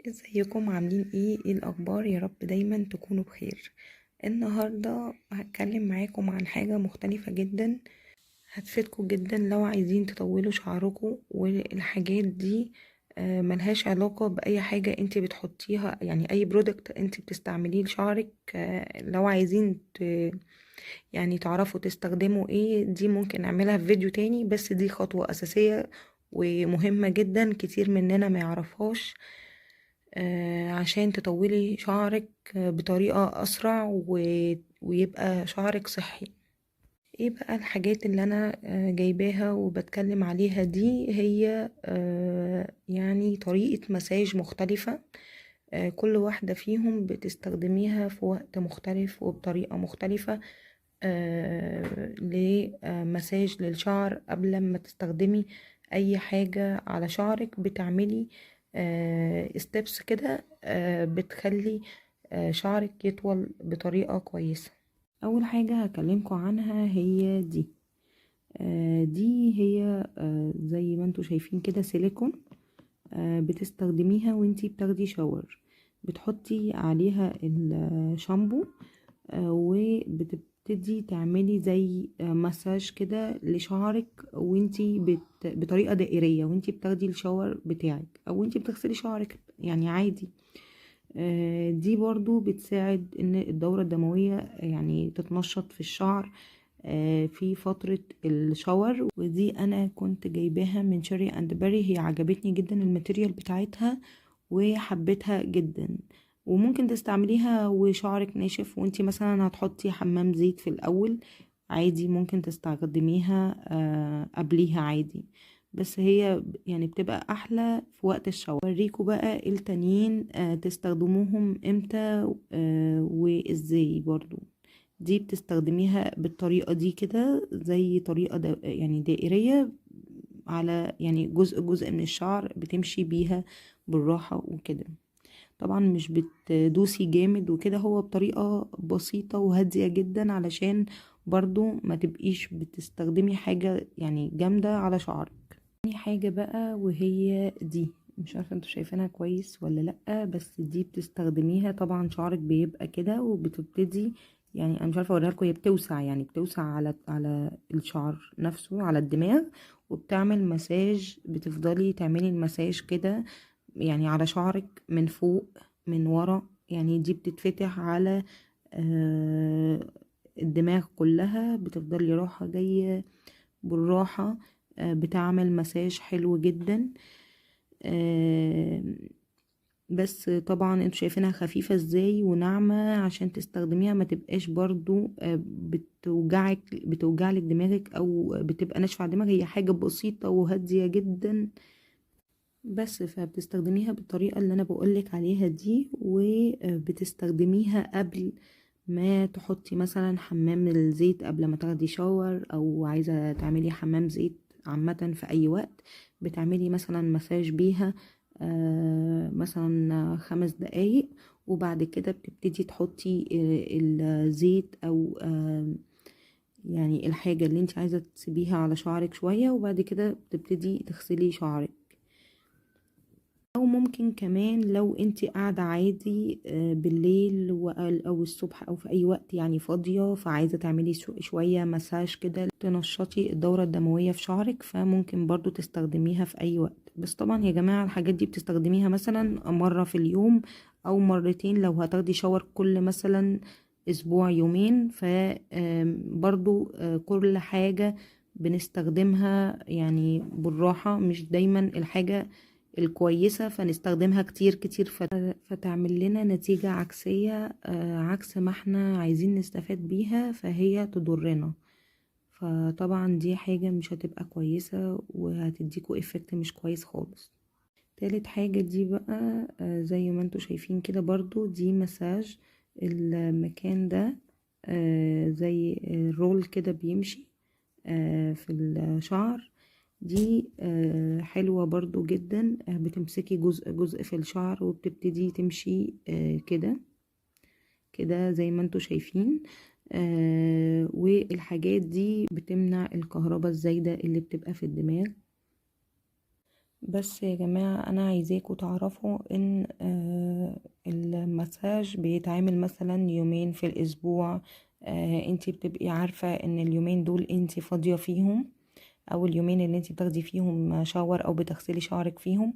ازيكم؟ عاملين ايه؟ ايه الاخبار؟ يا رب دايما تكونوا بخير. النهارده هتكلم معاكم عن حاجة مختلفة جدا هتفيدكم جدا لو عايزين تطولوا شعركم، والحاجات دي ملهاش علاقة باي حاجة انت بتحطيها، يعني اي product انت بتستعمليه لشعرك. لو عايزين تعرفوا تستخدموا ايه، دي ممكن نعملها في فيديو تاني، بس دي خطوة اساسية ومهمة جدا كتير مننا ما يعرفهاش، عشان تطولي شعرك بطريقة أسرع ويبقى شعرك صحي. ايه بقى الحاجات اللي أنا جايباها وبتكلم عليها دي؟ هي طريقة مساج مختلفة، كل واحدة فيهم بتستخدميها في وقت مختلف وبطريقة مختلفة، لمساج للشعر. قبل ما تستخدمي أي حاجة على شعرك بتعملي ستيبس كده، بتخلي شعرك يطول بطريقة كويسة. أول حاجة هكلمكم عنها هي دي، دي هي زي ما انتوا شايفين كده سيليكون، بتستخدميها وانتي بتاخدي شاور، بتحطي عليها الشامبو، وبتبتدي تعملي زي مساج كده لشعرك وانتي بطريقة دائرية وانتي بتاخدي الشاور بتاعك او وانتي بتغسلي شعرك عادي. دي برضو بتساعد ان الدورة الدموية تتنشط في الشعر، في فترة الشاور. ودي انا كنت جايباها من شيري اند باري، هي عجبتني جدا ال material بتاعتها وحبيتها جدا، وممكن تستعمليها وشعرك ناشف وانتي مثلا هتحطي حمام زيت في الاول عادي، ممكن تستخدميها قبليها عادي، بس هي بتبقى احلى في وقت الشاور. اوريكم بقى التانيين، تستخدموهم امتى، وازاي. برضو دي بتستخدميها بالطريقة دي كده، زي طريقة دائرية على جزء جزء من الشعر، بتمشي بيها بالراحة وكده، طبعا مش بتدوسي جامد وكده، هو بطريقة بسيطة وهادية جدا علشان برضو ما تبقيش بتستخدمي حاجة جامدة على شعرك. تاني حاجة بقى وهي دي، مش عارفة انتوا شايفينها كويس ولا لأ، بس دي بتستخدميها طبعا شعرك بيبقى كده وبتبتدي، انا مش عارفة اوريها لكم، هي بتوسع بتوسع على الشعر نفسه على الدماغ، وبتعمل مساج، بتفضلي تعملي المساج كده على شعرك من فوق من ورا، دي بتتفتح على الدماغ كلها، بتفضلي راحة جاية بالراحة، بتعمل مساج حلو جدا. بس طبعا انتوا شايفينها خفيفة ازاي وناعمة، عشان تستخدميها ما تبقاش برضو، بتوجعلك دماغك او بتبقى ناشفة على دماغك، هي حاجة بسيطة وهادية جدا بس. فبتستخدميها بالطريقة اللي انا بقولك عليها دي، وبتستخدميها قبل ما تحطي مثلا حمام الزيت، قبل ما تاخدي شاور او عايزة تعملي حمام زيت عامة في اي وقت، بتعملي مثلا مساج بيها، مثلا 5 دقايق، وبعد كده بتبتدي تحطي الزيت او، الحاجة اللي انت عايزة تسيبيها على شعرك شوية، وبعد كده بتبتدي تغسلي شعرك. او ممكن كمان لو انت قاعدة عادي، بالليل او الصبح او في اي وقت فاضية، فعايزة تعملي شوية مساج كده تنشطي الدورة الدموية في شعرك، فممكن برضو تستخدميها في اي وقت. بس طبعا يا جماعة الحاجات دي بتستخدميها مثلا مرة في اليوم او مرتين، لو هتاخدي شاور كل مثلا اسبوع يومين، برضو، كل حاجة بنستخدمها بالراحة، مش دايما الحاجة الكويسة فنستخدمها كتير كتير فتعمل لنا نتيجة عكسية، عكس ما احنا عايزين نستفاد بيها، فهي تضرنا. فطبعا دي حاجة مش هتبقى كويسة وهتديكوا افكت مش كويس خالص. تالت حاجة دي بقى، زي ما انتوا شايفين كده برضو دي مساج المكان ده، زي الرول كده بيمشي، في الشعر. دي، حلوة برضو جدا، بتمسكي جزء جزء في الشعر وبتبتدي تمشي، كده كده زي ما انتوا شايفين. والحاجات دي بتمنع الكهرباء الزايدة اللي بتبقى في الدماغ. بس يا جماعة انا عايزاكم تعرفوا ان المساج بيتعمل مثلا يومين في الاسبوع. انتي بتبقي عارفة ان اليومين دول انتي فاضية فيهم، او اليومين اللي انتي بتاخدي فيهم shower او بتغسلي شعرك فيهم،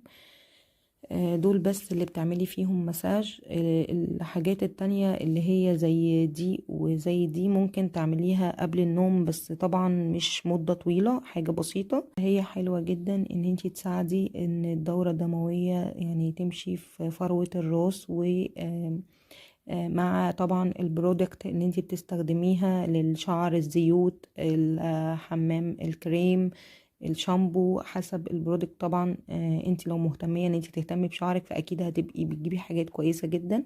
دول بس اللي بتعملي فيهم مساج. الحاجات التانية اللي هي زي دي وزي دي ممكن تعمليها قبل النوم، بس طبعا مش مدة طويلة، حاجة بسيطة. هي حلوة جدا ان انتي تساعدي ان الدورة الدموية يعني تمشي في فروة الراس، و مع طبعا ال product اللي انتي بتستخدميها للشعر، الزيوت، الحمام، الكريم، الشامبو، حسب ال product طبعا. انت لو مهتميه ان انت تهتمي بشعرك فاكيد هتبقي بتجيبي حاجات كويسه جدا.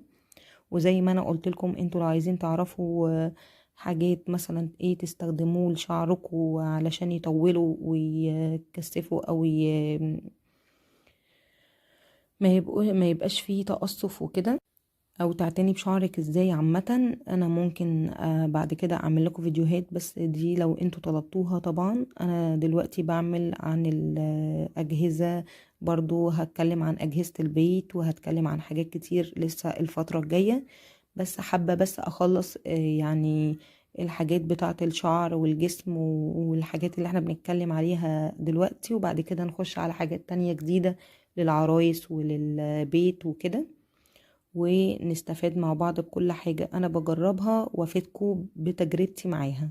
وزي ما انا قلت لكم، انتوا لو عايزين تعرفوا حاجات مثلا ايه تستخدموه لشعركم علشان يطولوا ويكثفوا او ما يبقاش فيه تقصف وكده، او تعتني بشعرك ازاي عامة، انا ممكن بعد كده اعمل لكم فيديوهات، بس دي لو انتوا طلبتوها طبعا. انا دلوقتي بعمل عن الاجهزة، برضو هتكلم عن اجهزة البيت، وهتكلم عن حاجات كتير لسه الفترة الجاية، بس حابة بس اخلص الحاجات بتاعة الشعر والجسم والحاجات اللي احنا بنتكلم عليها دلوقتي، وبعد كده نخش على حاجات تانية جديدة للعرايس وللبيت وكده، ونستفاد مع بعض بكل حاجة أنا بجربها وافيدكم بتجربتي معاها.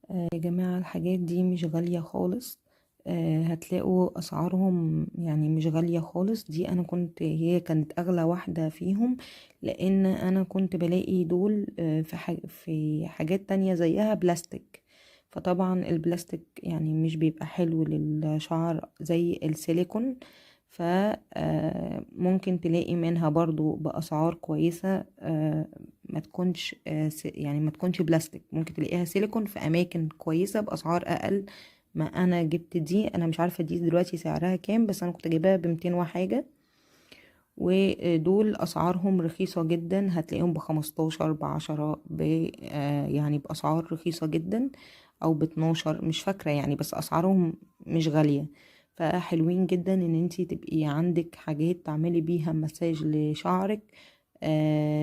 يا جماعة الحاجات دي مش غالية خالص، هتلاقوا أسعارهم مش غالية خالص. دي هي كانت أغلى واحدة فيهم، لأن أنا كنت بلاقي دول في حاجات تانية زيها بلاستيك، فطبعا البلاستيك مش بيبقى حلو للشعر زي السيليكون، ممكن تلاقي منها برضو بأسعار كويسة، ما تكونش، يعني ما تكونش بلاستيك، ممكن تلاقيها سيليكون في أماكن كويسة بأسعار أقل. ما أنا جبت دي، أنا مش عارفة دي دلوقتي سعرها كام، بس أنا كنت جايباها بمتين وحاجة، ودول أسعارهم رخيصة جدا، هتلاقيهم بخمستاشر، بعشرة، بأسعار رخيصة جدا، أو باتناشر، مش فاكرة بس أسعارهم مش غالية. فحلوين جدا ان انتي تبقي عندك حاجات تعملي بيها مساج لشعرك،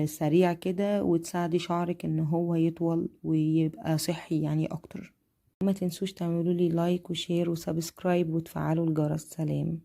سريع كده، وتساعدي شعرك ان هو يطول ويبقى صحي اكتر. ما تنسوش تعملوا لي like و share و subscribe وتفعلوا الجرس. سلام.